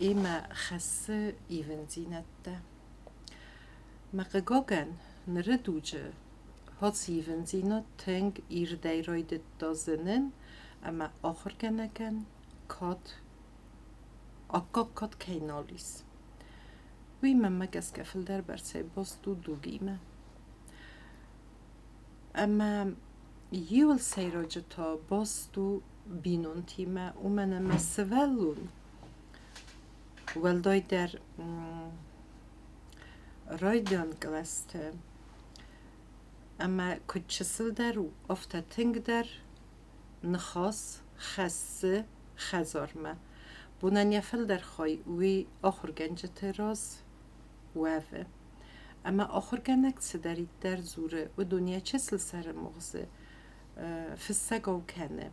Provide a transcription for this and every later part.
ӕмӕ хӕссы ивындзинӕдтӕ. Мӕ хъыгагӕн, ныры дуджы ацы ивындзинад тынг ирдӕй райдыдта зынын ӕмӕ ахуыргӕнӕгӕн кад, аккаг кад кӕй нал ис. Уый мӕнмӕ гӕсгӕ фылдӕрбӕрцӕй баст у дугимӕ. Ӕмӕ иуыл сӕйраджы та баст у бинонтимӕ, уымӕн ӕмӕ сывӕллон уӕлдайдӕр райдиан кълӕсты ӕмӕ куыд чысылдӕр у, афтӕ тынгдӕр ныхас хӕссы хӕдзармӕ. Бонӕн йӕ фылдӕр хай уый ахуыргӕнджыты раз уӕвы. Ӕмӕ ахуыргӕнӕг цыдӕриддӕр дзуры, уыдон йӕ чысыл сӕры магъзы фыссӕгау кӕны.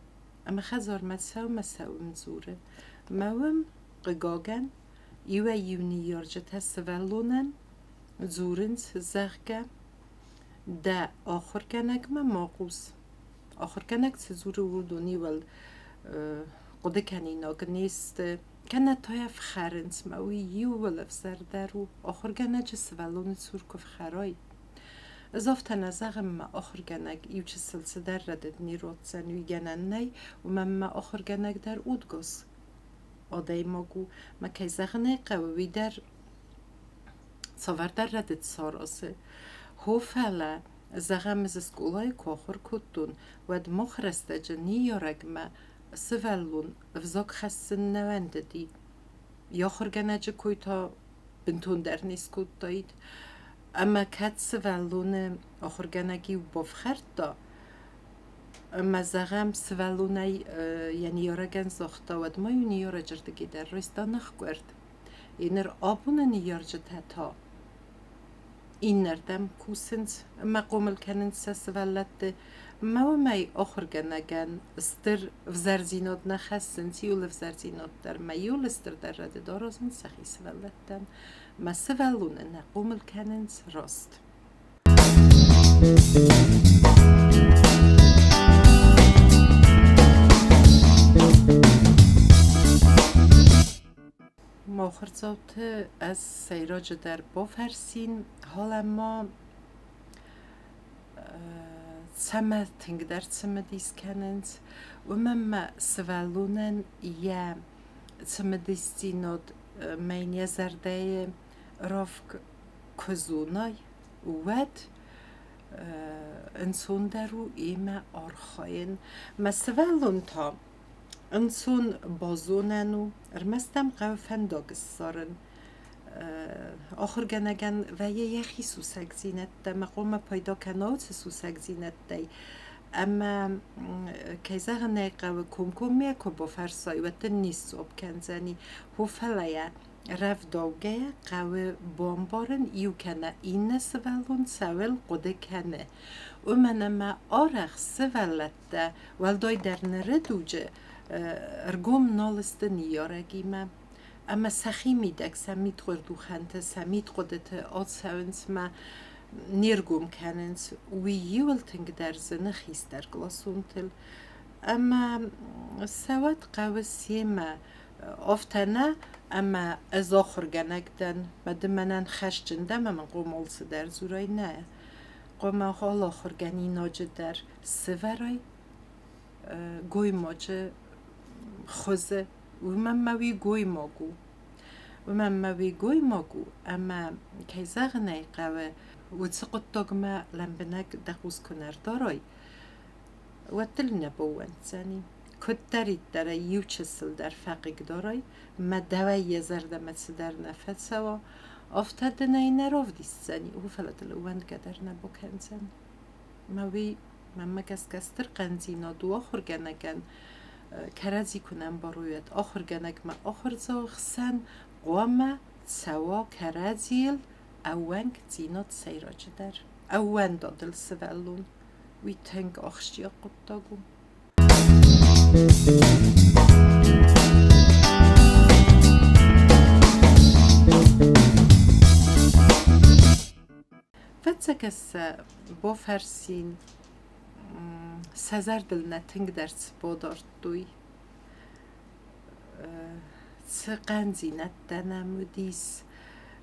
Ӕмӕ хӕдзармӕ цӕуы цӕуын дзуры. Мӕ уым, хъыгагӕн, иуӕй-иу ныййарджытӕ сывӕллонӕн дзурынц, зӕгъгӕ, дӕ ахуыргӕнӕгмӕ ма хъус. Ахуыргӕнӕг цы дзуры, уыдон иуыл хъуыды кӕнинаг не сты. Кӕнӕ та йӕ фхӕрынц, мӕ уый иууыл ӕвзӕрдӕр у, ахуыргӕнӕджы сывӕллоны цур куы фхӕрай. Ӕз афтӕ нӕ зӕгъын, мӕ ахуыргӕнӕг иучысыл цыдӕр рӕдыд не ротдзӕн, уый гӕнӕн нӕй, уымӕн мӕ ахуыргӕнӕг дӕр удгос адӕймаг у. Мӕ кӕй зӕгъын ӕй хъӕуы, уый дӕр цавӕрдӕр рӕдыд саразы. Хо, фӕлӕ, зӕгъӕм, ӕз скъолайы куы ахуыр кодтон, уӕд мах рӕстӕджы ныййарӕгмӕ сывӕллон ӕвзаг хӕссын нӕ уӕндыди. Йӕ ахуыргӕнӕджы кой та бынтондӕр не скодтаид. Ӕмӕ кӕд сывӕллоны ахуыргӕнӕг-иу бафхӕрдта, ӕмӕ, зӕгъӕм, сывӕллонӕй йӕ ныййарӕгӕн загъта, уӕд ма-иу ныййарӕджырдыгӕй дӕр райста ныхкъуырд. Ныр абоны ныййарджытӕ та иннӕрдӕм кусынц ӕмӕ хъомыл кӕнынц сӕ сывӕллӕтты. Ӕмӕ уымӕй ахуыргӕнӕгӕн стыр ӕвзӕрдзинад нӕ хӕссынц, иуыл ӕвзӕрдзинад дӕр ӕмӕ иуыл стырдӕр рӕдыд аразынц сӕхи сывӕллӕттӕн. Мӕ сывӕллоны нӕ хъомыл кӕнынц раст. Мохырдзауты ӕз сӕйраджыдӕр бафӕрсин, халӕ-ма цӕмӕ тынгдӕр цымыдис кӕнынц, уымӕн ма сывӕллонӕн йӕ цымыдисдзинад ӕмӕ йын йӕ зӕрдӕйы равг куы зонай, уӕд ӕнцондӕр у йемӕ архайын. Мӕ сывӕллон та ӕнцон базонӕн у, ӕрмӕст ӕм хъӕуы фӕндаг ссарын. Ахуыргӕнӕгӕн вӕййы йӕхи сусӕгдзинӕдтӕ ӕмӕ хъуамӕ пайда кӕна уыцы сусӕгдзинӕдтӕй. Ӕмӕ, кӕй зӕгъын ӕй хъӕуы, комкоммӕ куы бафӕрсай, уӕд дын не сдзуапп кӕндзӕни. Хо, фӕлӕ йӕ рӕвдаугӕйӕ хъӕуы бамбарын, иу кӕнӕ иннӕ сывӕллон цӕуыл хъуыды кӕны. Уымӕн ӕмӕ арӕх сывӕллӕттӕ, уӕлдайдӕр ныры дуджы, ӕргом нал сты ныййарӕгимӕ. Ӕмӕ сӕхи мидӕг сӕ мидхъуырдухӕнты, сӕ мидхъуыдыты ацӕуынц мӕ не ргом кӕнынц, уый иуыл тынгдӕр зыны хистӕркъласонтыл. Ӕмӕ сӕ уӕд хъӕуы семӕ афтӕ нӕ, ӕмӕ ӕз ахуыргӕнӕг дӕн, мӕ ды мӕнӕн хӕсджын дӕ ӕмӕ мын хъомыл цыдӕр дзурай, нӕ. Хъуамӕ алы ахуыргӕнинаджы дӕр сывӕрай гоймаджы хуызы. Уымӕн ма уый гоймаг у. Уымӕн ма уый гоймаг у, ӕмӕ, кӕй зӕгъын ӕй хъӕуы, уыцы хъуыддагмӕ лӕмбынӕг дӕ хъус куы нӕ рдарай, уӕд дыл нӕ баууӕнддзӕни. Куыддӕриддӕр ӕй иу чысыл дӕр фӕхъыгдарай, мӕ дӕуӕй йӕ зӕрдӕмӕ цыдӕр нӕ фӕцӕуа, афтӕ дын ӕй нӕ равдисдзӕни, у, фӕлӕ дыл ӕууӕндгӕ дӕр нӕ бакӕндзӕн. Мӕ уый, мӕнмӕ гӕсгӕ, стыр хъӕндзинад у ахуыргӕнӕгӕн, кӕрӕдзи куы нӕ ӕмбарой, уӕд ахуыргӕнӕгмӕ ахуырдзауы хсӕн хъуамӕ цӕуа кӕрӕдзийыл ӕууӕнкдзинад сӕйраджыдӕр. Ӕууӕндадыл сывӕллон, уый тынг ахсджиаг хъуыддаг у. Фӕццӕгӕс сӕ бофӕрсин, сӕ зӕрдыл нӕ тынгдӕр цы бадардтой. Цы хъӕндзинӕдтӕ нӕм уыдис,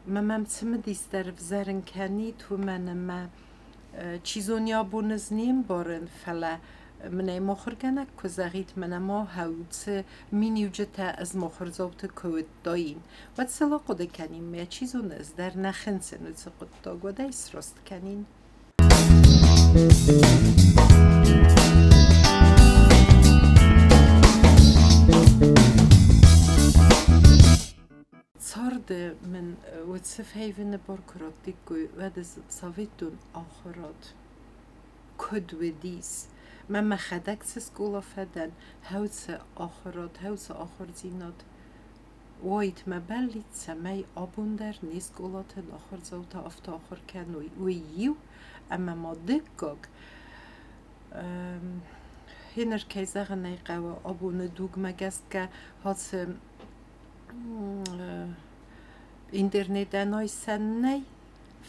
ӕмӕ мӕм цымыдисдӕр ӕвзӕрын кӕнид, уымӕн ӕмӕ чи зоны абон ӕз не мбарын, фӕлӕ мын ӕй мыхуыргӕнӕг куы зӕгъид, мӕнӕ ма хӕлцы миниуджытӕ ӕз мыхуырдзауты куы уыдтаин, уӕд сыл ахъуыды кӕнин, мӕ чи зоны, ӕз дӕр нӕ хынцын уыцы хъуыддаг, уӕд ӕй сраст кӕнин. Царды мын уыцы фӕивыны бар куы раттиккой, уӕд ӕз цӕвиттон ахуырад куыд уыдис. Мӕ мӕхӕдӕг цы скъола фӕдӕн, хӕуцы ахуырад, хӕуцы ахуырдзинад. Уойт мӕ бӕллиц, цӕмӕй абон дӕр не скъолаты ахуырдзаутӕ афтӕ ахуыр кӕной. Уый иу, ӕмӕ ма дыккаг, хеныр, кӕй зӕгъын ӕй хъӕуы, абоны дугмӕ гӕсгӕ ацы интернетӕн айсӕн нӕй,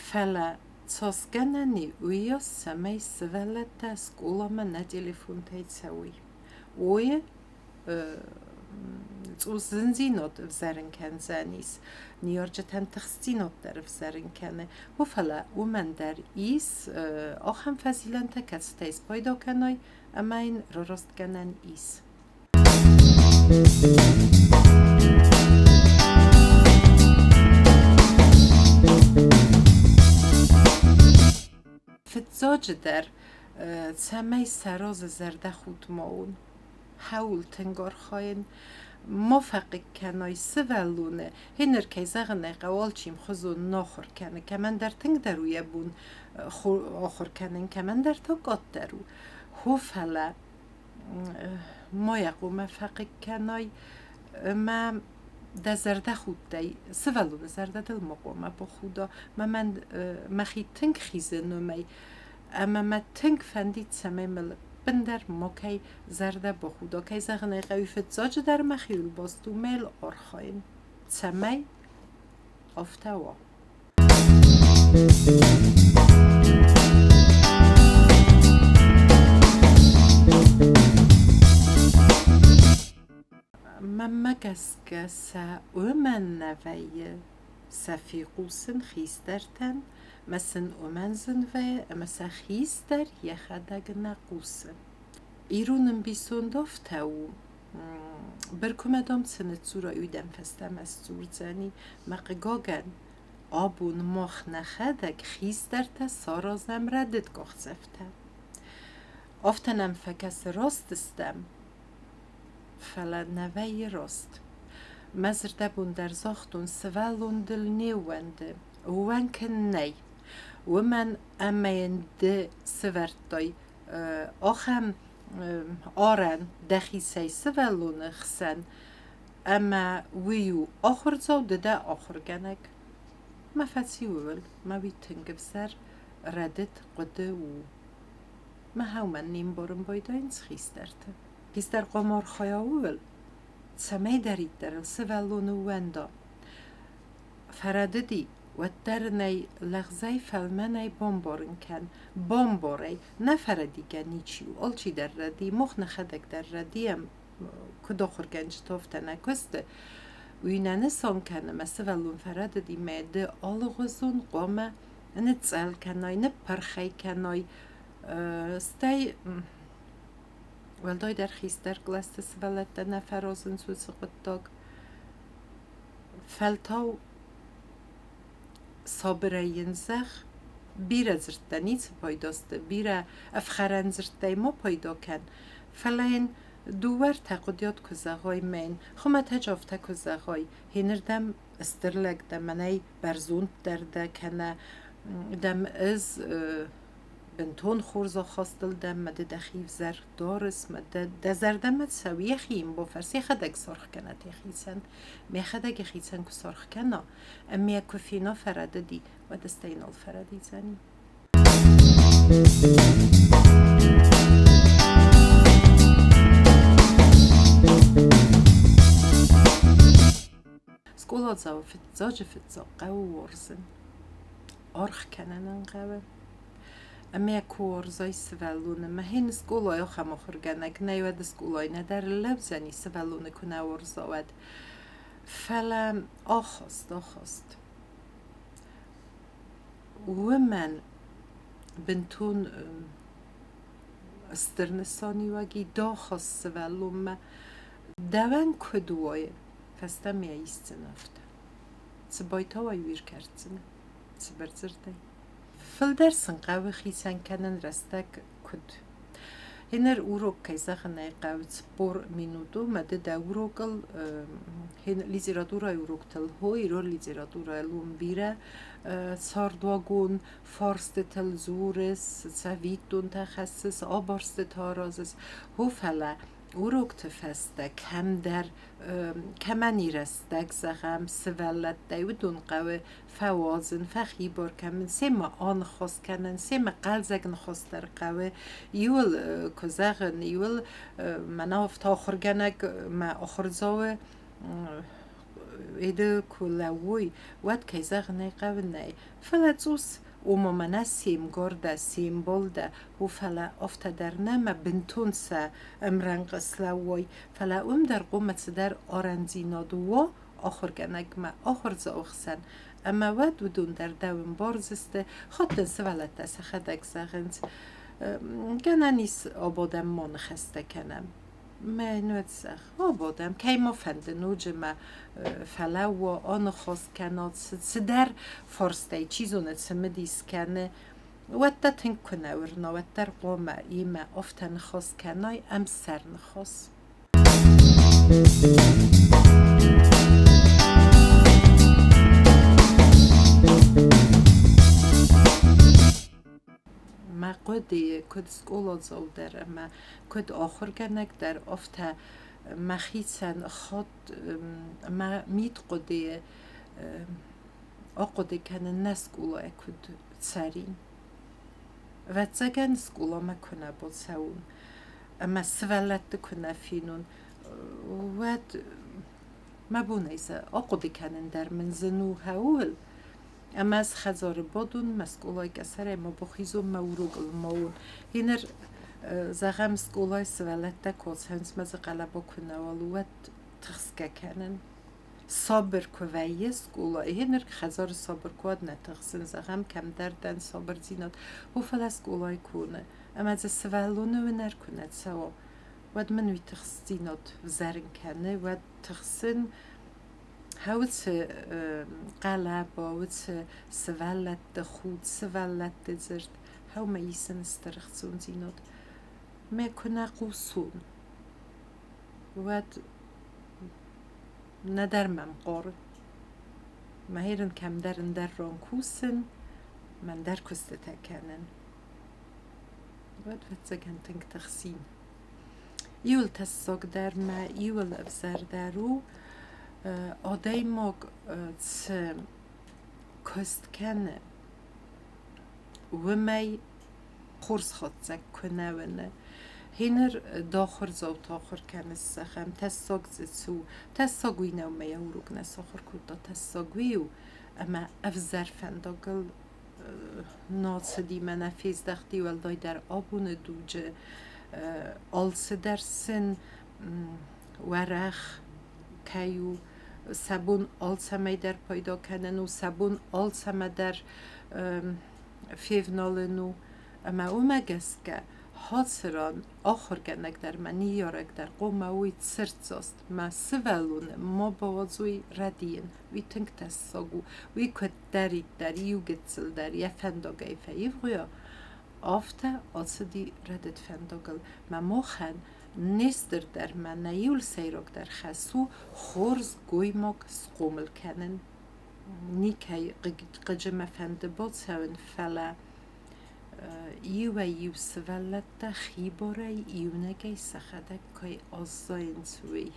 фӕлӕ цас гӕнӕн и, уыйас, цӕмӕй сывӕллӕттӕ скъоламӕ нӕ телефонтӕй цӕуой. Уый цъус зындзинад ӕвзӕрын кӕндзӕнис, ныййарджытӕн тыхстдзинад дӕр ӕвзӕрын кӕны. О, фӕлӕ уымӕн дӕр ис ахӕм фӕзилӕнтӕ, кӕцытӕй спайда кӕной ӕмӕ йын рарастгӕнӕн ис. Фыццаджыдӕр, цӕмӕй саразы зӕрдӕхудт ма уон, хӕуыл тынг архайын, ма фӕхъыг кӕнай сывӕллоны, гъеныр, кӕй зӕгъын ӕй хъӕуы, алчи ӕмхуызон нӕ ахуыр кӕны, кӕмӕндӕр тынгдӕр у йӕ бон ахуыр кӕнын, кӕмӕндӕр та къаддӕр у. Хо, фӕлӕ ма йӕ хъуамӕ фӕхъыг кӕнай ӕмӕ дӕ зӕрдӕхудтӕй, сывӕллоны зӕрдӕ дыл ма хъуамӕ бахуда. Мӕ мӕн мӕхи тынг хизын уымӕй ӕмӕ мӕ тынг фӕндид, цӕмӕй мыл ӕппындӕр макӕй зӕрдӕ бахуда. Кӕй зӕгъын ӕй хъӕуы, фыццаджыдӕр мӕхиуыл баст у, мӕ йыл архайын, цӕмӕй афтӕ уа. Мӕнмӕ гӕсгӕ сӕ уымӕн нӕ вӕййы, сӕ фехъусын хистӕртӕн мӕ сын уымӕн зын вӕййы ӕмӕ сӕ хистӕр йӕхӕдӕг нӕ хъусы. Ирон ӕмбисонд афтӕ у, Быркуымӕ дам цы ныдздзурай, уый дӕм фӕстӕмӕ сдзурдзӕни. Мӕ хъыгагӕн, абон мах нӕхӕдӕг хистӕртӕ саразӕм рӕдыд къахдзӕфтӕ. Афтӕ нӕм фӕкӕсы раст стӕм, фӕлӕ нӕ вӕййы раст. Мӕ зӕрдӕбон дӕр загътон, сывӕллон дыл не ууӕнды, ууӕнк ын нӕй, уымӕн ӕмӕ йын ды сывӕрдтай ахӕм арӕн дӕхицӕй сывӕллоны хсӕн, ӕмӕ уый у ахуырдзау, ды дӕ ахуыргӕнӕг. Мӕ фӕци ууыл, мӕ уый тынг ӕвзӕр рӕдыд хъуыды у. Мӕ хӕумӕн не мбарын байдайынц хистӕрты. Хистӕр хъуамӕ архайа ууыл, цӕмӕйдӕриддӕр ыл сывӕллон ӕууӕнда. Фӕрӕдыди, уӕддӕр ын ӕй лӕгъзӕй фӕлмӕнӕй бамбарын кӕн. Бамбар ӕй, нӕ фӕрӕдигӕ ничи у, алчидӕр рӕдийы, мах нӕхӕдӕг дӕр рӕдийӕм, куыд ахуыргӕнджытӕ, афтӕ нӕ куысты. Уый нӕ нысан кӕны, мӕ сывӕллон фӕрӕдыди, мӕ ды алыгъуызон хъуамӕ ныцъцъӕл кӕнай, ныппырх ӕй кӕнай. Стӕй уӕлдайдӕр хистӕр кълӕсты сывӕллӕттӕ нӕ фӕразынц уыцы хъуыддаг. Фӕлтау сабырӕй йын зӕгъ, бирӕ дзырдтӕ ницы пайда сты, бирӕ ӕфхӕрӕн дзырдтӕй ма пайда кӕн, фӕлӕ йын дыууӕ-ӕртӕ хъуыдыйад куы зӕгъай мӕ йын хуымӕтӕджы афтӕ куы зӕгъай, хинырдӕм стыр лӕг дӕ, мӕнӕй бӕрзонддӕр дӕ кӕнӕ дӕм ӕз бынтон хорз ахастыл дӕ мӕ ды дӕхи взӕр дарыс, мӕ дӕ зӕрдӕмӕ цӕуы, йӕхи йын бафӕрс, йӕхӕдӕг саргъ кӕнӕд йӕхицӕн. Мӕхӕдӕг йӕхицӕн куы саргъ кӕна, ӕмӕ куы фена фӕрӕдыди, уӕд стӕй нал фӕрӕдидзӕни. Скъоладзауы фыццаджы фыццаг хъӕуы уарзын. Аргъ кӕнын ын хъӕуы. Ӕмӕ куы уарзай сывӕллоны, мӕхи скъолайы ахӕм ахуыргӕнӕг нӕй, уӕд скъолайы нӕдӕр лӕудзӕни, сывӕллоны куы нӕ уарза, уӕд. Фӕлӕ ахаст, ахаст. Уымӕн бынтон стыр нысаниуӕг и дахаст сывӕллонмӕ. Дӕуӕн куыд уай, фӕстӕмӕ йӕ исдзӕн афтӕ. Цы байтауай, уый ркӕрддзынӕ, цыбыр дзырдӕй. Фылдӕр сын хъӕуы хицӕн кӕнын рӕстӕг куыд. Гьеныр урок, кӕй зӕгъын ӕй хъӕуы, 40 минут у, мӕ ды дӕ урокыл литературӕйы уроктыл хо, ирон литературӕйыл уым бирӕ цардуагон фарстытыл дзурыс, цӕвиттонтӕ хӕссыс, абарстытӕ аразыс. Хо, фӕлӕ урокты фӕстӕ кӕмдӕр кӕмӕн и рӕстӕг, зӕгъӕм, сывӕллӕттӕй, уыдон хъӕуы фӕуадзын, фӕхибар кӕнын, семӕ аныхас кӕнын, семӕ хъӕлдзӕг ныхас дӕр хъӕуы. Иуыл куы зӕгъын, иуыл мӕнӕ афтӕ ахуыргӕнӕг мӕ ахуырдзауы эды куы лӕууой, уӕд, кӕй зӕгъын ӕй хъӕуы, нӕй. Фӕлӕ цъус, ома мӕнӕ се мгар дӕ, се мбал дӕ, о, фӕлӕ афтӕ дӕр нӕ, мӕ бынтон сӕ ӕмрӕнхъ слӕууой, фӕлӕ уым дӕр хъуамӕ цыдӕр арӕндзинад уа ахуыргӕнӕгмӕ ахуырдзауы хсӕн, ӕмӕ уӕд уыдон дӕр дӕу ӕмбардзысты, хатт дын сывӕллӕттӕ сӕхӕдӕг зӕгъынц, гӕнӕн ис абадӕм ма ныхӕстӕ кӕнӕм. Мӕ уӕд зӕгъ, абадӕм, кӕй ма фӕнды ноджы ма фӕлӕууа, аныхас кӕна, цыдӕр фарстӕй, чи зоны, цымыдис кӕны, уӕдта тынг куы нӕ уырна, уӕддӕр хъуамӕ йемӕ афтӕ ныхас кӕнай, ӕмсӕр ныхас. Мӕ хъуыдыйы куыд скъоладзау дӕр ӕмӕ куыд ахуыргӕнӕг дӕр, афтӕ мӕхицӕн хатт мӕ мидхъуыдыйы ахъуыды кӕнын, нӕ скъолайы куыд цӕрин. Ӕвӕццӕгӕн, скъоламӕ куы нӕ бацӕуон ӕмӕ сывӕллӕтты куы нӕ фенон, уӕд мӕ бонӕй сӕ ахъуыды кӕнын дӕр мын зын у ууыл. Ӕмӕ ӕз хӕдзары бадон, мӕ скъолайы къӕсӕрӕй ма бахизон, мӕ урокыл ма уон. Гъеныр, зӕгъӕм, скъолайы сывӕллӕттӕ куы ацӕуынц, мӕ дзы хъӕлӕба куы нӕуал у, уӕд тыхсгӕ кӕнын. Сабыр куы вӕййы скъолайы, гъеныр хӕдзары сабыр куы уӕд нӕ тыхсын, зӕгъӕм, кӕмдӕр дӕн сабырдзинад. О, фӕлӕ скъолайы куы уыны, ӕмӕ дзы сывӕллоны уынӕр куы нӕ цӕуа, уӕд мын уый тыхстдзинад взӕрын кӕны, уӕд тыхсын, уыцы хъӕлӕба, уыцы сывӕллӕтты худт, сывӕллӕтты дзырд, хъӕумӕ исын стыр ӕхцондзинад. Мӕ куы нӕ хъусон, уӕд нӕдӕр мӕм хъары. Мӕ кӕмдӕр ӕндӕр ран кусын, мӕндӕр куыстытӕ кӕнын. Уӕд, ӕвӕццӕгӕн, тынг тыхсин. Иуыл тӕссагдӕр мӕ иуыл ӕвзӕрдӕр у, адӕймаг цы куыст кӕны, уымӕй хорз хатдзӕг куы нӕ уыны. Гъеныр дохуырдзауты ахуыр кӕныс, зӕгъӕм, тӕссаг дзы цы у? Тӕссаг уый нӕу, мӕ йӕ урок нӕ сахуыр кодта, тӕссаг уый у, ӕмӕ ӕвзӕр фӕндагыл нацыди, мӕнӕ фездӕхти уӕлдайдӕр абоны дуджы алцыдӕр сын уӕрӕх кӕй у, сӕ бон алцӕмӕй дӕр пайда кӕнын у, сӕ бон алцӕмӕ дӕр февналын у. Ӕмӕ уымӕ гӕсгӕ хацыран ахуыргӕнӕг дӕр мӕ ныййарӕг дӕр хъуамӕ уой цырддзаст, мӕ сывӕллоны ма бауадзой рӕдийын. Уый тынг тӕссаг у. Уый куыддӕриддӕр иу гыццыл дӕр йӕ фӕндагӕй фӕивгъуыйа, афтӕ ацыди рӕдыд фӕндагыл. Мӕ махӕн не стырдӕр мӕ нӕ иуыл сӕйрагдӕр хӕс у хорз гоймаг схъомыл кӕнын. Никӕй хъыджы мӕ фӕнды бацӕуын, фӕлӕ иуӕй-иу сывӕллӕттӕ хибарӕй иунӕгӕй сӕхӕдӕг кӕй аззайынц, уый.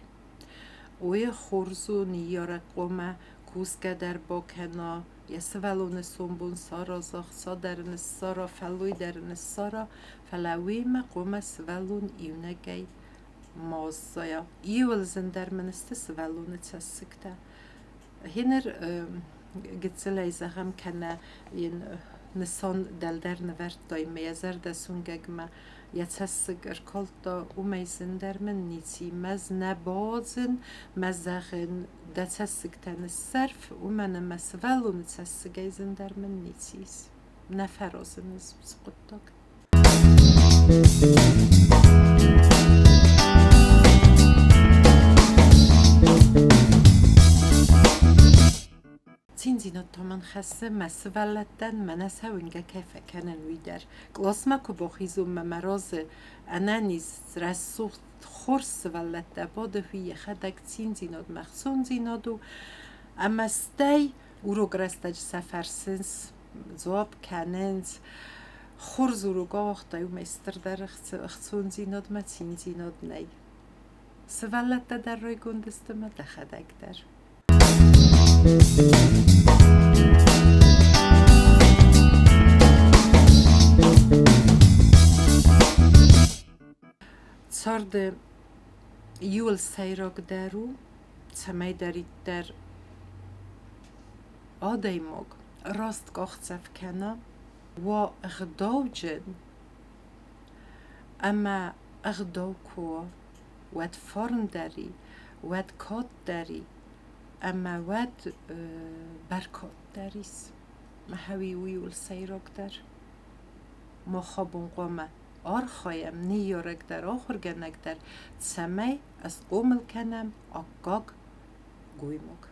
Уый хорз у ныййарӕг хъуамӕ кусгӕ дӕр бакӕна, йӕ сывӕллоны сомбон сараза, хца дӕр ын ссара, фӕллой дӕр ын ссара, фӕлӕ уыимӕ хъуамӕ сывӕллон иунӕгӕй ма аззайа. Иуыл зындӕр мын сты сывӕллоны цӕссыгтӕ. Гъеныр гыццылӕй зӕгъӕм кӕнӕ йын нысан дӕлдӕр нывӕрдтай мӕ йӕ зӕрдӕ суынгӕгмӕ. Йӕ цӕссыг ӕркалдта, уымӕй зындӕр мын ницы и. Мӕз нӕ бауадзын, мӕ зӕгъын, дӕ цӕссыгтӕ ныссӕрф, уымӕн ӕмӕ сывӕллоны цӕссыгӕй зындӕр мын ницы ис. Нӕ фӕразын ӕз уыцы хъуыддаг. Циндзинад та мын хӕссы мӕ сывӕллӕттӕн, мӕнӕ сӕ уынгӕ кӕй фӕкӕнын, уый дӕр. Къласмӕ куы бахизон мӕ мӕ разы ӕнӕниз, рӕсугъд, хорз сывӕллӕттӕ бады, уый йӕхӕдӕг циндзинад мӕ хцондзинад у. Ӕмӕ стӕй урок рӕстӕджы сӕ фӕрсынц, дзуапп кӕнынц. Хорз урок ауагътай, уымӕй стырдӕр ӕхцондзинад мӕ циндзинад нӕй. Сывӕллӕттӕ дӕр райгонд сты мӕ дӕхӕдӕг дӕр. Царды иуыл сӕйрагдӕр у, цӕмӕйдӕриддӕр адӕймаг раст къахдзӕф кӕна, уа ӕгъдауджын ӕмӕ ӕгъдау куы уа, уӕд фарн дӕр и, уӕд кад дӕр и ӕмӕ уӕд бӕркад дӕр ис. Мӕхӕуи уый у сӕйрагдӕр. Мах абон хъуамӕ архайӕм, ныййарӕг дӕр, ахуыргӕнӕг дӕр, цӕмӕй схъомыл кӕнӕм аккаг гоймаг.